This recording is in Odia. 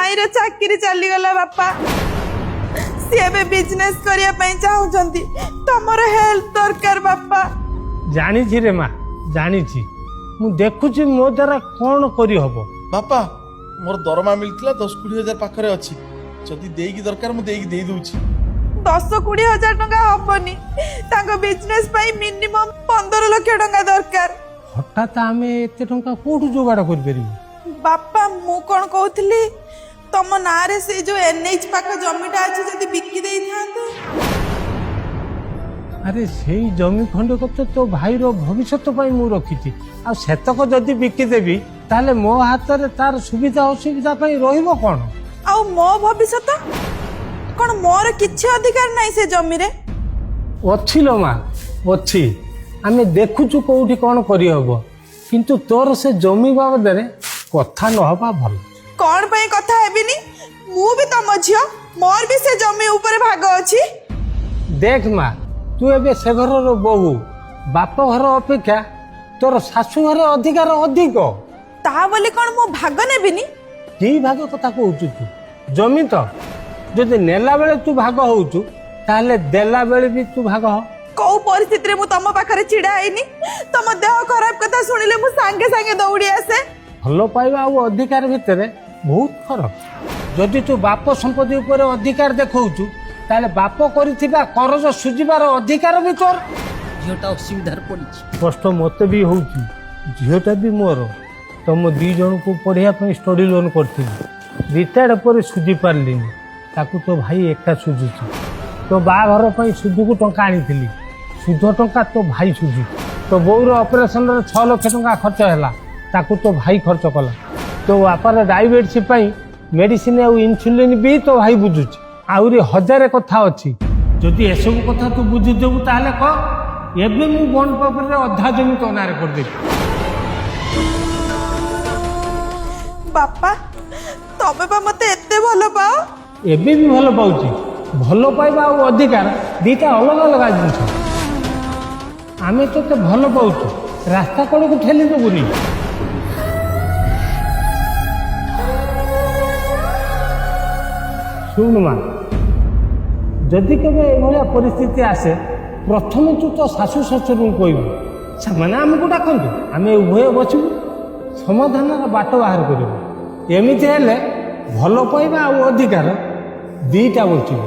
ଭାଇର ଚାକିରି ଚାଲିଗଲା ବାପା। ସିଏ ଏବେ ବିଜନେସ କରିବା ପାଇଁ ଚାହୁଁଛନ୍ତି, ତମର ହେଲ୍ପ ଦରକାର ବାପା। ଜାଣିଛି ରେ ମା, ଜାଣିଛି। ମୁଁ ଦେଖୁଛି ମୋ ଦ୍ୱାରା କ'ଣ କରିହବ। ବାପା, ମୋର ଦରମା ମିଳିଥିଲା, 10-20 ହଜାର ପାଖରେ ଅଛି। ଯଦି ଦେଇକି ଦରକାର, ମୁଁ ଦେଇକି ଦେଇ ଦଉଛି। 10-20 ହଜାର ଟଙ୍କା ହବନି। ତାଙ୍କ ବିଜନେସ ପାଇଁ ମିନିମମ୍ 15 ଲକ୍ଷ ଟଙ୍କା ଦରକାର। ହଠାତ୍ ଆମେ ଏତେ ଟଙ୍କା କୋଉଠୁ ଯୋଗାଡ଼ କରିପାରିବୁ? ବାପା, ମୁଁ କଣ କହୁଥିଲି, ତମ ନାଁରେ ସେଇ ଯୋଉ ଏନ୍ଏଚ୍ ପାଖ ଜମିଟା ଅଛି, ଯଦି ବିକି ଦେଇଥାନ୍ତ? ଆରେ, ସେଇ ଜମି ଖଣ୍ଡକ ତ ତୋ ଭାଇର ଭବିଷ୍ୟତ ପାଇଁ ମୁଁ ରଖିଛି। ଆଉ ସେତକ ଯଦି ବିକିଦେବି, ତାହେଲେ ମୋ ହାତରେ ତାର ସୁବିଧା ଅସୁବିଧା ପାଇଁ ରହିବ କ'ଣ? ଆଉ ମୋ ଭବିଷ୍ୟତ କଣ? ମୋର କିଛି ଅଧିକାର ନାହିଁ ସେ ଜମିରେ? ଅଛି ଲୋ ମା, ଅଛି। ଆମେ ଦେଖୁଛୁ କୋଉଠି କ'ଣ କରିହବ। କିନ୍ତୁ ତୋର ସେ ଜମି ବାବଦରେ କଥା ନହବା ଭଲ। କଣ ପାଇଁ କଥା ହେବିନି? ମୁଁ ବି ତମ ଝିଅ, ମୋର ବି ସେ ଜମି ଉପରେ ଭାଗ ଅଛି। ଦେଖ ମା, ତୁ ଏବେ ସେ ଘରର ବୋହୂ। ବାପ ଘର ଅପେକ୍ଷା ତୋର ଶାଶୁ ଘର ଅଧିକାର ଅଧିକ। ତା ବୋଲି କଣ ମୁଁ ଭାଗ ନେବିନି? କି ଭାଗ କଥା କହୁଛୁ ତୁ? ଜମି ତ ଯଦି ନେଲା ବେଳେ ତୁ ଭାଗ ହଉଛୁ, ତାହେଲେ ଦେଲା ବେଳେ ବି ତୁ ଭାଗ ହ। କୋଉ ପରିସ୍ଥିତିରେ ମୁଁ ତମ ପାଖରେ ଛିଡା ହେଇନି? ତମ ଦେହ ଖରାପ କଥା ଶୁଣିଲେ ମୁଁ ସାଙ୍ଗେ ସାଙ୍ଗେ ଦୌଡ଼ି ଆସେ। ଭଲ ପାଇବା ଆଉ ଅଧିକାର ଭିତରେ ବହୁତ ଫରକ। ଯଦି ତୁ ବାପ ସମ୍ପତ୍ତି ଉପରେ ଅଧିକାର ଦେଖାଉଛୁ, ତାହେଲେ ବାପ କରିଥିବା କରଜ ସୁଝିବାର ଅଧିକାର ବି ତୋର। ଝିଅଟା ଅସୁବିଧାରେ ପଡ଼ିଛି। କଷ୍ଟ ମୋତେ ବି ହଉଛି, ଝିଅଟା ବି ମୋର। ତମ ଦି ଜଣଙ୍କୁ ପଢ଼ିବା ପାଇଁ ଷ୍ଟଡି ଲୋନ୍ କରିଥିଲି, ରିଟାୟାର୍ଡ ପରେ ସୁଝି ପାରିଲିନି। ତାକୁ ତୋ ଭାଇ ଏକା ସୁଝୁଛି। ତୋ ବାହାଘର ପାଇଁ ସୁଧକୁ ଟଙ୍କା ଆଣିଥିଲି, ସୁଧ ଟଙ୍କା ତୋ ଭାଇ ସୁଝୁଛି। ତୋ ବୋଉର ଅପରେସନରେ 6 ଲକ୍ଷ ଟଙ୍କା ଖର୍ଚ୍ଚ ହେଲା, ତାକୁ ତୋ ଭାଇ ଖର୍ଚ୍ଚ କଲା। ତୋ ବାପାର ଡାଇବେଟିସ୍ ପାଇଁ ମେଡ଼ିସିନ ଆଉ ଇନ୍ସୁଲିନ୍ ବି ତୋ ଭାଇ ବୁଝୁଛି। ଆହୁରି ହଜାରେ କଥା ଅଛି। ଯଦି ଏସବୁ କଥା ତୁ ବୁଝିଦେବୁ, ତାହେଲେ କହ, ଏବେ ମୁଁ ବଣ୍ଡ ପେପରରେ ଅଧା ଜମି ତୋ ନାଁରେ କରିଦେବି। ବାପା, ତମେ ବା ମତେ ଏତେ ଭଲ ପାଅ। ଏବେ ବି ଭଲ ପାଉଛି। ଭଲ ପାଇବା ଆଉ ଅଧିକାର ଦିଟା ଅଲଗା ଅଲଗା ଜିନିଷ। ଆମେ ତୋତେ ଭଲ ପାଉଛୁ, ରାସ୍ତା କଡ଼କୁ ଠେଲି ଦେବୁନି। ଶୁଣୁ ମା, ଯଦି କେବେ ଏଭଳିଆ ପରିସ୍ଥିତି ଆସେ, ପ୍ରଥମେ ତୁ ତୋ ଶାଶୁ ଶ୍ୱଶୁରଙ୍କୁ କହିବୁ। ସେମାନେ ଆମକୁ ଡାକନ୍ତୁ, ଆମେ ଉଭୟ ବସିବୁ, ସମାଧାନର ବାଟ ବାହାର କରିବୁ। ଏମିତି ହେଲେ ଭଲ ପାଇବା ଆଉ ଅଧିକାର ଦିଟା ବଞ୍ଚିବ।